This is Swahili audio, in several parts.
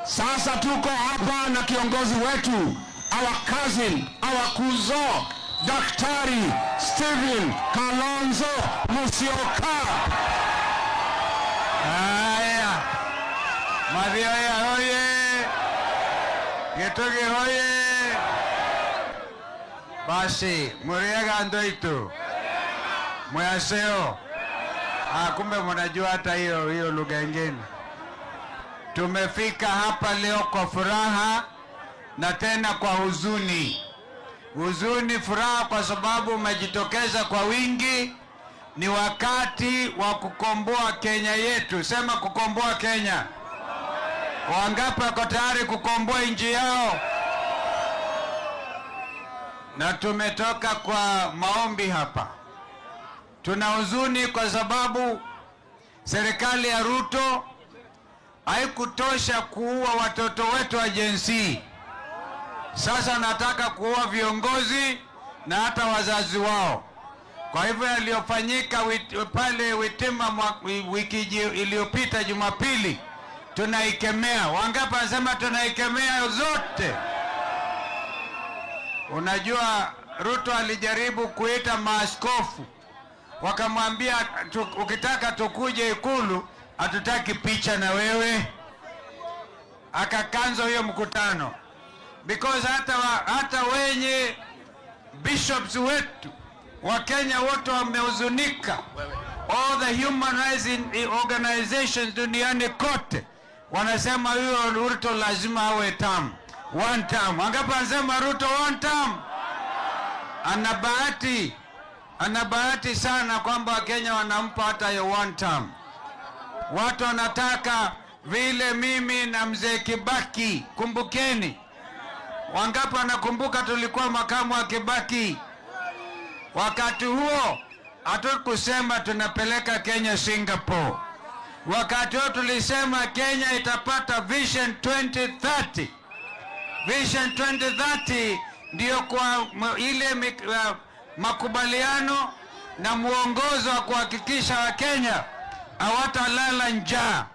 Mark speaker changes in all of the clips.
Speaker 1: Sasa tuko hapa na kiongozi wetu, our cousin, our kuzo, Daktari Stephen Kalonzo Musyoka.
Speaker 2: Haya, Mathioya hoye! Gitugi hoye! Basi muriega andu aitu mwaseo. Ah, kumbe mnajua hata hiyo hiyo lugha ingine. Tumefika hapa leo kwa furaha na tena kwa huzuni. Huzuni, furaha kwa sababu umejitokeza kwa wingi. Ni wakati wa kukomboa Kenya yetu. Sema kukomboa Kenya. Wangapi wako tayari kukomboa nchi yao? Na tumetoka kwa maombi hapa. Tuna huzuni kwa sababu serikali ya Ruto haikutosha kuua watoto wetu wa Gen Z. Sasa nataka kuua viongozi na hata wazazi wao. Kwa hivyo yaliyofanyika pale Witima wiki iliyopita Jumapili tunaikemea. Wangapi wanasema tunaikemea zote? Unajua, Ruto alijaribu kuita maaskofu wakamwambia, "Ukitaka tukuje Ikulu, hatutaki picha na wewe." Akacancel hiyo mkutano because hata wenye bishops wetu wa Kenya wote wamehuzunika. All the human rights organizations duniani kote wanasema huyo Ruto lazima awe term, one term. Wangapi wanasema Ruto one term? Ana bahati sana kwamba Wakenya wanampa hata hiyo one term. Watu wanataka vile mimi na mzee Kibaki, kumbukeni, wangapi wanakumbuka tulikuwa makamu wa Kibaki? Wakati huo hatukusema tunapeleka Kenya Singapore. Wakati huo tulisema Kenya itapata Vision 2030. Vision 2030 ndiyo kwa ile makubaliano na mwongozo wa kuhakikisha Wakenya hawatalala njaa,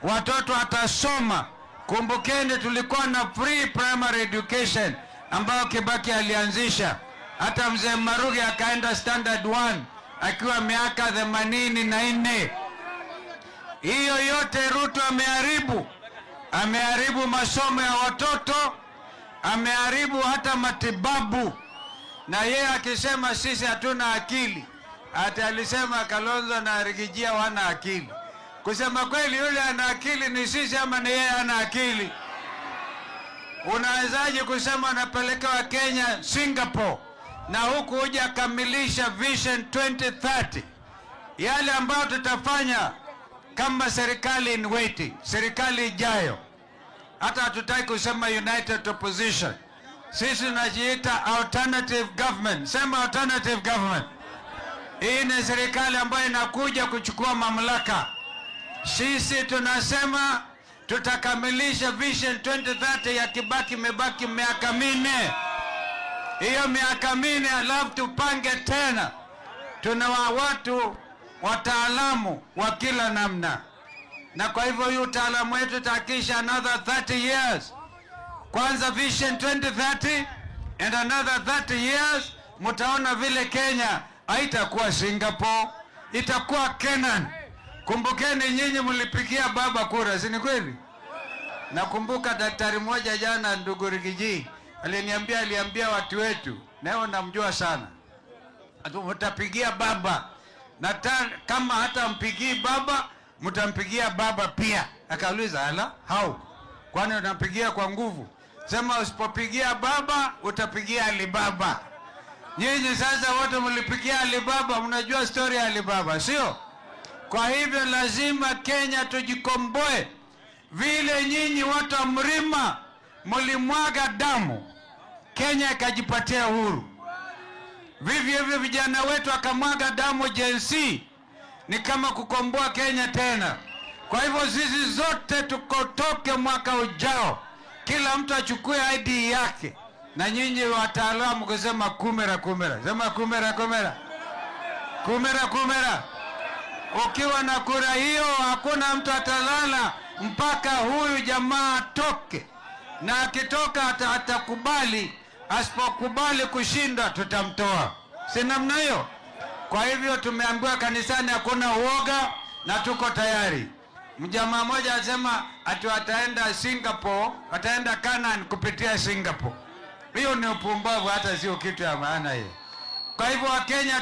Speaker 2: watoto watasoma. Kumbukeni tulikuwa na free primary education ambayo Kibaki alianzisha. Hata mzee Maruge akaenda standard 1 akiwa miaka 84. Hiyo yote Ruto ameharibu, ameharibu masomo ya watoto, ameharibu hata matibabu. Na yeye akisema sisi hatuna akili, hata alisema Kalonzo na Riggy G wana akili. Kusema kweli, yule ana akili ni sisi ama ni yeye ana akili? Unawezaje kusema anapeleka Wakenya Singapore na huku hujakamilisha Vision 2030? Yale ambayo tutafanya kama serikali in waiting, serikali ijayo, hata hatutaki kusema united opposition. Sisi tunajiita alternative government. Sema alternative government. Hii ni serikali ambayo inakuja kuchukua mamlaka. Sisi tunasema tutakamilisha Vision 2030 ya Kibaki, imebaki miaka 4. Hiyo miaka 4 alafu tupange tena. Tuna watu wataalamu wa kila namna, na kwa hivyo hii utaalamu wetu tutahakikisha another 30 years. Kwanza Vision 2030 and another 30 years, mtaona vile Kenya haitakuwa Singapore, itakuwa Canaan. Kumbukeni nyinyi mlipigia baba kura, si ni kweli? Nakumbuka daktari mmoja jana, ndugu Riggy G, aliniambia, aliambia watu wetu, nawe namjua sana, mtapigia baba na kama hata mpigii baba mtampigia baba pia. Akauliza, "Ala, how? Kwani unampigia kwa nguvu?" Sema usipopigia baba utapigia Alibaba. Nyinyi sasa wote mlipigia Alibaba, mnajua story ya Alibaba, sio? Kwa hivyo lazima Kenya tujikomboe. Vile nyinyi watu wa Mlima mlimwaga damu, Kenya ikajipatia uhuru. Vivyo hivyo vijana wetu akamwaga damu Gen Z, ni kama kukomboa Kenya tena. Kwa hivyo sisi zote tukotoke mwaka ujao, kila mtu achukue ID yake, na nyinyi wataalamu kusema kumera kumera, sema kumera kumera, kumera kumera. Ukiwa na kura hiyo, hakuna mtu atalala Mpaka huyu jamaa atoke, na akitoka atakubali. Asipokubali kushindwa, tutamtoa, si namna hiyo? Kwa hivyo tumeambiwa kanisani hakuna uoga na tuko tayari. Mjamaa mmoja asema ati wataenda Singapore, wataenda Canaan kupitia Singapore. Hiyo ni upumbavu, hata sio kitu ya maana hiyo. Kwa hivyo Wakenya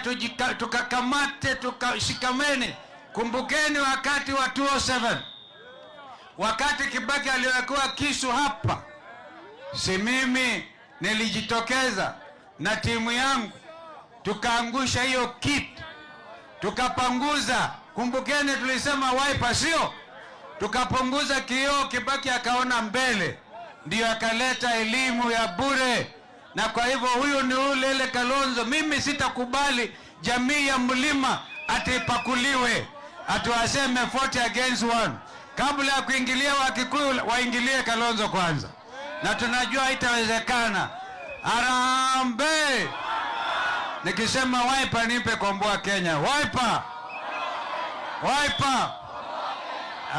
Speaker 2: tukakamate, tukashikameni. Kumbukeni wakati wa 2007, wakati Kibaki aliwekewa kisu hapa, si mimi nilijitokeza na timu yangu tukaangusha hiyo kiti, tukapanguza. Kumbukeni tulisema Wiper, sio? Tukapunguza kioo, Kibaki akaona mbele, ndio akaleta elimu ya bure. Na kwa hivyo huyu ni ule ile Kalonzo. Mimi sitakubali jamii ya mlima ati ipakuliwe, ati waseme 40 against 1. Kabla ya kuingilia Wakikuyu waingilie Kalonzo kwanza, na tunajua haitawezekana. Harambee! Nikisema Wiper nipe komboa Kenya. Wiper! Wiper!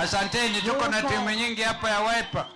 Speaker 2: Asanteni, tuko na timu nyingi hapa ya Wiper.